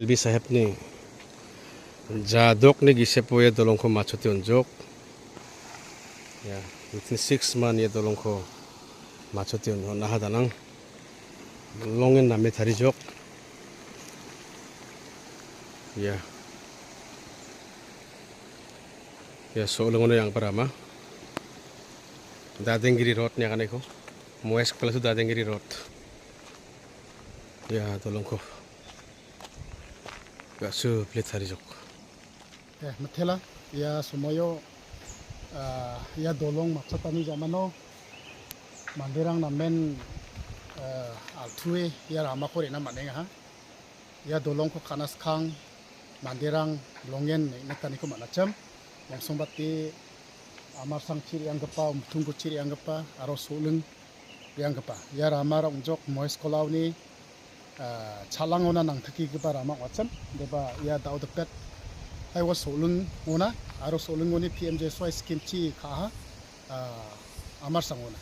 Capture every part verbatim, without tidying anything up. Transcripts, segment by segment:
L B sahebni jadokni gisepo ia dolongko matchote on·jok. Ia, within six month ia dolongko matchote on-, on·aha danang. Longen name tarijok. Ia. Ia, so·ol·ongono yang·ba rama. Dadenggiri Road-ni aganiko. Moes Palace Dadenggiri Road. Ia, dolongko. Ga·su pile tarijok. Eh, mitela, ia somoio, ah, ia dolong matchotani jamano manderang namen, eh, altu·e ia ramako re·na man·engaha. Ia dolongko ka·na skang manderang longen neng·nikaniko man·achim. Bongsongbate amarsangchi re·anggipa, umtungkochi re·anggipa aro so·ling re·anggipa. Ia ramara ong·jok Moes Kolaoni, ah, chalangona nangtakigipa rama ong·achim. Deba ia dao dipet haiwa so·lingona aro so·lingoni P M G S Y scheme-chi ka·aha, ah, amarsangona.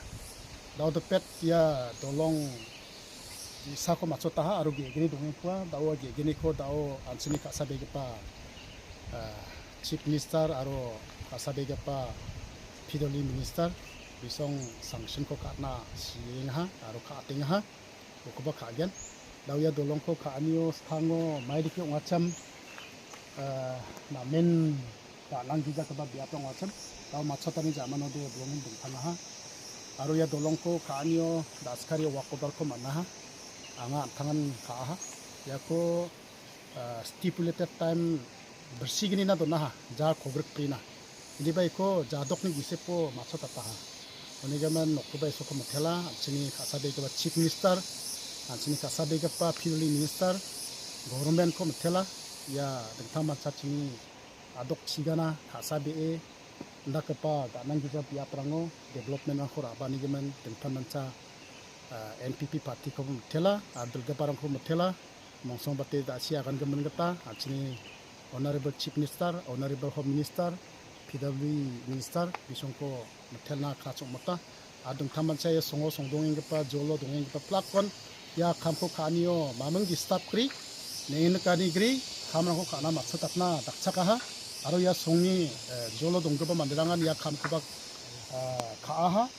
Dao dipet ia dolong ge·sako matchotaha aro ge·gni dongengkua, dao ge·gniko dao an·chingni ka·sabegipa, ah, Chief Minister aro ka·sabegipa P W D Minister bisong sanction-ko ka·na siengaha aro ka·atengaha, ukoba ka·gen. Dao ia dolongko ka·anio skango maidake ong·achim, ah, namen Ga·nanggijagipa biaprang ong·achim. Dao matchotani jamanode bilongen dingtangaha. Aro ia dolongko ka·anio daskario walkover-ko man·aha. Anga an·tangan ka·aha. Iako, ah, stipulated time birsignina donaha, jar kogrikbrina. Indiba iko jadokni gisepo matchotataha. Unigimin nokgipa isoko mitela, an·chingni ka·sabegipa Chief Minister, an·chingni ka·sabegipa P W D Minister, government-ko mitela, ia dingtang manchachini adok chigana ka·sabee indakgipa ga·nanggija biaprango development-rangko ra·banigimin dingtangmancha, ah, N P P party-koba mitela, adilgiparangko mitela, mongsongbate da·si agangimin gita an·chingni Honorable Chief Minister, Honorable Home Minister, P W D Minister bisongko mitelna ka·chongmota. A dingtangmancha ia songo songdongenggipa, jolo dongenggipa plakkon ia kamko ka·anio maming disturb gri, neng·nikani gri, kamrangko ka·na matchotatna dakchakaha. Aro ia songni, eh, jolo donggipa manderangan ia kamkoba, eh, ka·aha,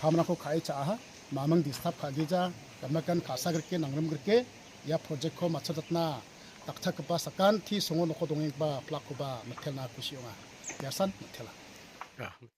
kamrangko ka·e cha·aha, maming disturb ka·gija, gamakan ka·sagrike, nangrimgrike, ia project-ko matchotatna dakchakgipa sakanti songo noko dongenggipa plakkoba mitelna kusi ong·a. Iasan mitela.